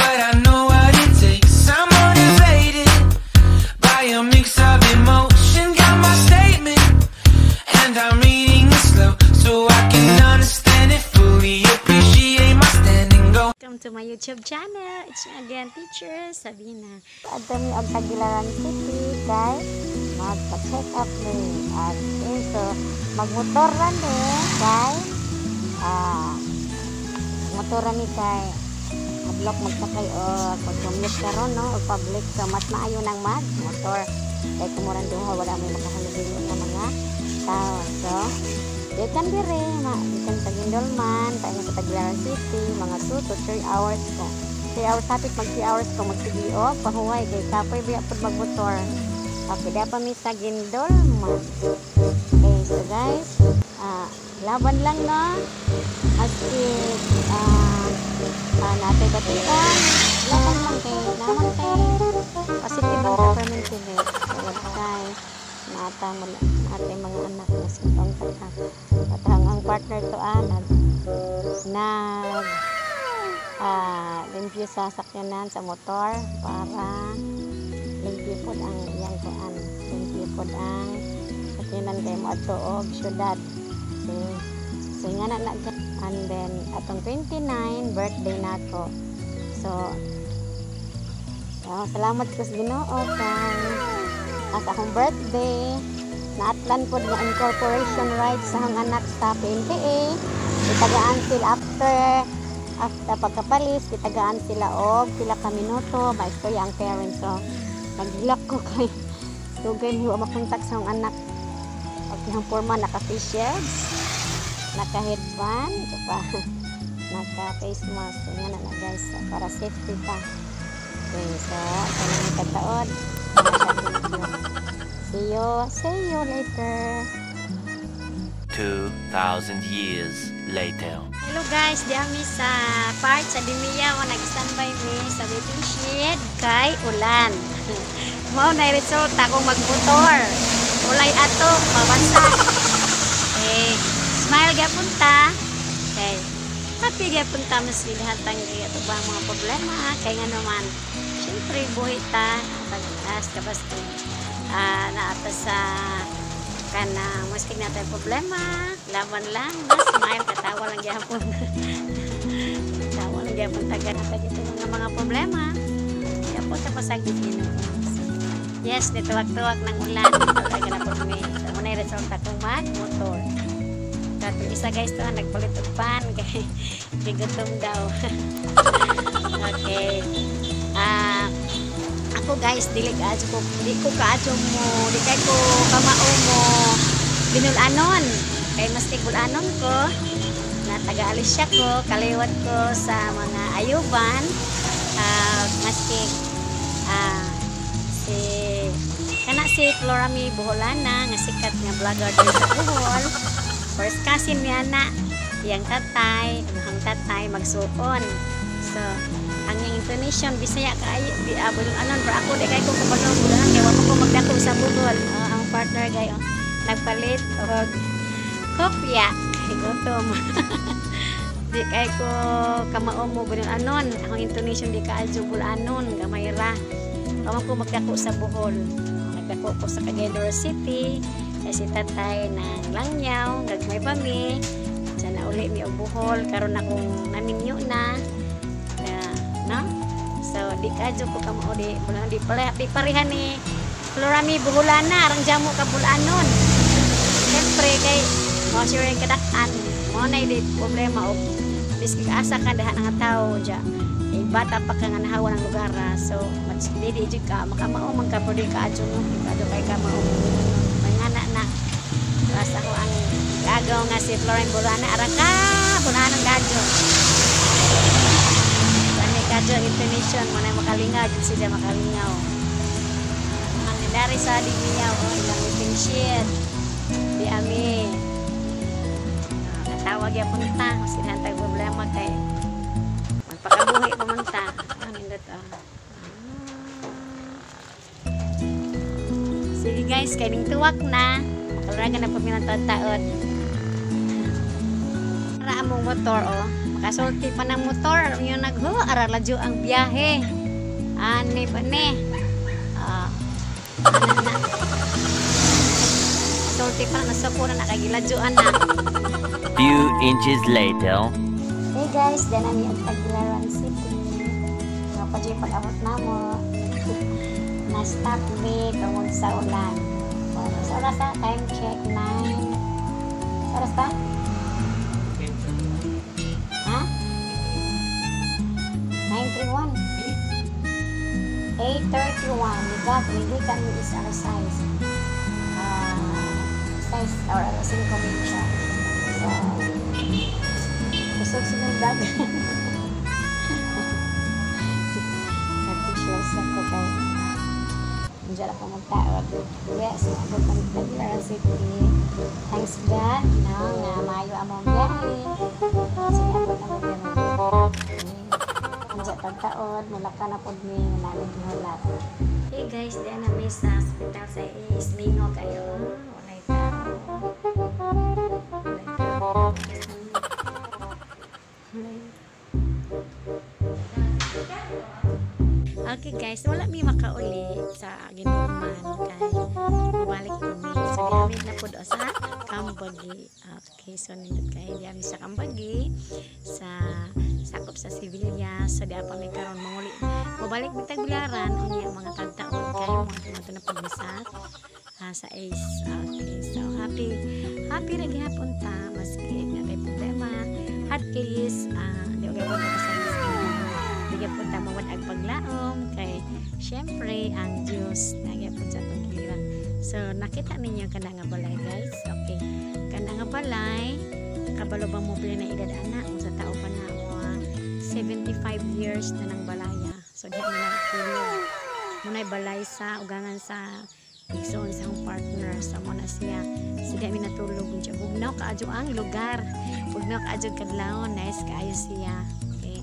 But I know what it takes. I'm motivated by a mix of emotion. Got my statement, and I'm reading it slow so I can understand it fully. Appreciate my standing. Go. Welcome to my YouTube channel. It's me again, Teacher Sabina. Adto mi og Tagbilaran City kay magpa-check up mi. At okay, so magmotor ra ni kay motor ra ni kay hadlok magsakay o pag-commute karon, no, og public, so mas maayo nang mag motor kay kumurang duha, wala may makahalubilo nga mga tao. So gikan dire ma, gikan sa Guindulman paingon sa Tagbilaran City, mga 2 to 3 hours ko, 3 hours, hapit mag 3 hours ko magsige og pahuway kay kapoy biya pud magmotor. Okay, da pa mi sa Guindulman. Okay, so guys, laban lang, no, maski natay batian, laban lang kay naman kay positive ang government. So kay nata mo natay mga anak na sintong kata katang ang partner to nag nag limpyo sa sakyanan, sa motor, para limpyo pod ang iyang kuan, limpyo pod ang sakyanan kay moadto og syudad. Okay. So nga na na, and then atong 29 birthday nako. So salamat ko sa Ginoo kay sa akong birthday naatlan pod nga incorporation rights sa akong anak sa PNPA. Gitagaan sila after after pagkapalis, gitagaan sila og pila ka minuto maistorya ang parents. So naghilak ko kay dugay mi wa makontak sa akong anak. Okay, ang porma, naka face shields, naka headband, ito pa, naka face mask. So, nga na na guys, so, para safety ta. Okay, so, ito na yung kataod. See you later. 2,000 years later. Hello guys, di ami sa part sa Dimiya, wa nag-standby mi sa waiting shed kay ulan. Mao na resulta kung magmotor. Ulay ato, mabasa. Eh, smile gyapon ta. Okay. Happy gyapon ta mas hatang ato ba ang mga problema kay nga naman syempre buhi ta pag-as kabas naata sa kanang maski natin problema, laban lang na, smile, katawa lang gyapon, tawa lang gyapon taga natin ito mga mga problema gyapon sa pasagit Ginoo. So, yes, nituwak-tuwak ng ulan talaga na po mi. So mao na resulta kung mag motor. Katong isa guys to, nagpalit og pan kay gigutom daw. Okay, ako guys, dili kaadyo ko, di ko kaadyo mo, di kay ko kamao mo binulanon kay maski bulanon ko na taga Alicia ko, kaliwat ko sa mga Ayuban, maski si kana si Florami Boholana nga sikat nga vlogger diri sa Bohol, first cousin niya na iyang tatay, ang tatay magsuon. So ang iyang intonation Bisaya kaayo, di bulanon, pero ako di kay ko kabalo bulanon kay wa ko magdako sa Bohol. Oh, ang partner gay, oh, nagpalit og kopya kay gutom. Di kay ko kamao mo bulanon, akong intonation di kaadyo bulanon, gamay ra. Wa ko magdako sa Bohol, nagdako ko sa Cagayan de Oro City kay si tatay ng Langyaw, gagmay pa mi sa nauli mi og Bohol karon akong naminyo na. Kaya, no, so di kadyo ko kamao, di bulan, di pala, di pareha ni Florami Boholana arang jamo ka bulanon. Siyempre kay mo sure yung kadak-an mo na di problema og biski asa ka dahan nga tao ja eh, bata pa ka nga nahawa ng lugar ah. So mas di di jud ka makamao man ka pero di ka adyo, no, di ka adyo kay kamao mangana na. Tapos ako ang gagaw nga si Floren Bolana arang ka bulanon gadyo. Kani kadyo ang intonation mo na makalingaw jud siya, makalingaw. Ang dari sa Dimiyaw, oh, ilang waiting shed. Di ami. Ah, katawag ya punta, kasi hantay problema kay magpakabuhi pa man ta. Ah, nindot ah. Sige guys, kay ning tuwak na. Makaluragan na po mi ng taon. Para among motor oh. Makasulti pa ng motor. Yung nagho, araladyo ang biyahe. Ani ba ni? Ah, ana na. Sulti pa na nasuko na nakagiladyoan na. Few inches later. Hey guys, dyan nami ang Tagbilaran City. Nga pa dyan pag-abot na mo. Na-stop me tungod sa ulan. So, sa oras sa time check 9. Sa oras ba? Ha? 9:31. 8:31. We got me is our size. Size or alas 5 minutes. So, busog silang dagan. Nag-t-shirts ako kay Diyan ako magtaod. Yes, abot ang Tagbilaran City. Thanks God, no, nga maayo among biyahe. Sige, abot ang biyahe. Andiyan pagtaod, mulaka na pod mi, namin gihulat. Hey guys, diyan na mi sa hospital sa Ismingo kayo. Walay tao. Walay tao. Walay. Okay guys, wala mi makauli sa ginuman kay balik po mi. So diami na po do sa Kambagi. Okay, so nindot kay diami sa Kambagi sa sakop sa Sevilla. So diya pa mi karon manguli. Mobalik mi Tagbilaran unya mga tagtaon kay mga na po mi sa Ace. Okay, so happy happy ra gihapon ta maski na may problema. At least di og gyapon ta sa di gyapon ta mawad ang paglaom kay syempre ang Dios na gyapon sa atong giliran. So nakita ninyo kana nga balay guys. Okay. Kana nga balay kabalo ba mo pila na edad ana kung sa tao pa na mga 75 years na nang balaya. So diha man nagtulog. Munay balay sa ugangan sa igsoon sa akong partner sa mo na siya. Sige mi natulog siya. Bugnaw kaadyo ang lugar. Bugnaw kaadyo kadlawon, nice kaayo siya. Okay.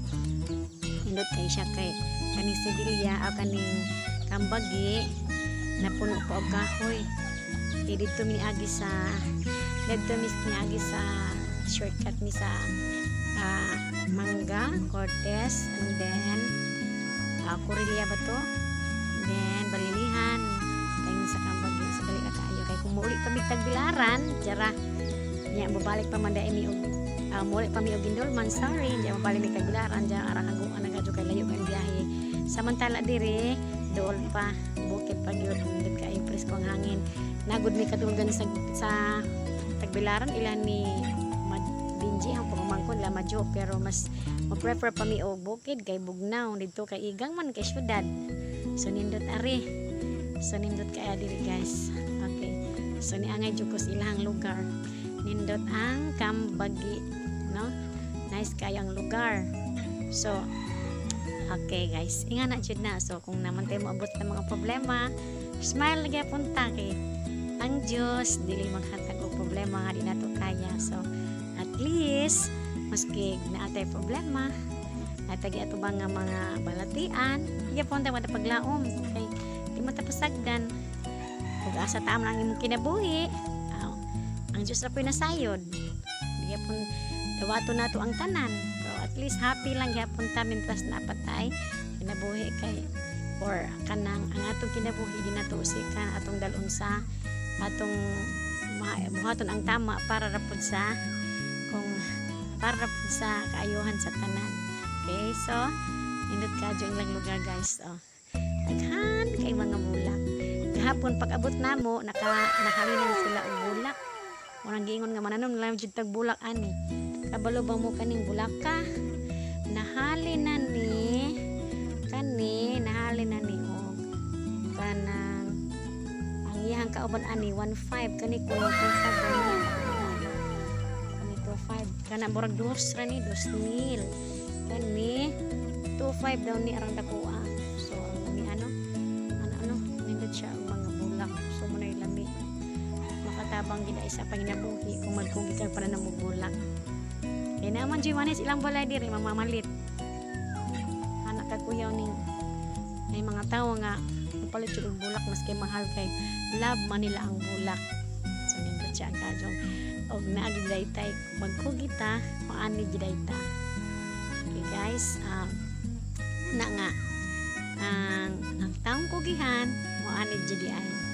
Indot kay siya kay kaning Sevilla o kaning Kambagi napuno pa og kahoy. Kay didto mi niagi sa shortcut mi sa Mangga, Cortez, and then Corelia ba to? And then Balilihan tayo sa Kambagi sa dali ra kaayo kay kung muuli pa mig Tagbilaran jara nya mobalik pa man dai mi og muuli pa mi og Guindulman, sorry di mabalik mi Tagbilaran jara arang aguan na gadyo kay layo kay biyahe. Samantala diri dool pa bukid pa gyud nindot kaayo presko ang hangin. Nagud mi katulgan sa Tagbilaran ila ni Benji ang pagumangkon la madyo pero mas ma-prefer pa mi og bukid kay bugnaw didto kay igang man kay syudad. So nindot ari. So nindot kaya diri guys. Okay. So niangay jud ko sa ilahang lugar. Nindot ang Kambagi, no? Nice kayo ang lugar. So okay guys, inga na jud na. So kung naman tayo moabot ng mga problema, smile gyapon ta kay ang Dios dili maghatag og problema nga di nato kaya. So at least maski naa tay problema, natagi ato ba nga mga balatian, gyapon ta paglaom kay di mo ta pasagdan. Ug asa ta man ang imong kinabuhi, ang Dios ra po'y nasayod. Di gyapon dawato nato ang tanan. Pero at least happy lang gyapon ta mintras napatay kinabuhi kay or kanang ang atong kinabuhi di nato usikan atong dalon sa atong buhaton ang tama para ra pud sa kung para ra pud sa kaayuhan sa tanan. Okay, so nindot kadyo ang ilang lugar guys. Oh. Daghan kay mga bulak. Gahapon pag-abot namo nakahalinan sila og bulak. Murang giingon nga mananom lang jud tag bulak ani. Kabalo ba mo kaning bulaka? Nahalinan ni kani, nahalinan ni og kanang ang iyang kauban ani 1.5 kani kuno 2.5 ni. Kani 2.5 kana murag dos ra ni 2,000. Kani 2.5 daw ni arang dakuha. So ang lami ano ano nindot siya ang mga bulak. So mo na lami. Makatabang gid ay sa panginabuhi kung magkugi kag para na mo bulak. Kay naman Giovanni ilang balay diri mamamalit. Anak ka kuyaw ning may mga tawo nga palit jud og bulak maski mahal kay love man nila ang bulak. So nindot siya ang kadyong og naa gid daytay magkugi ta maani gid ta. Kapugihan, mo ani jud ay.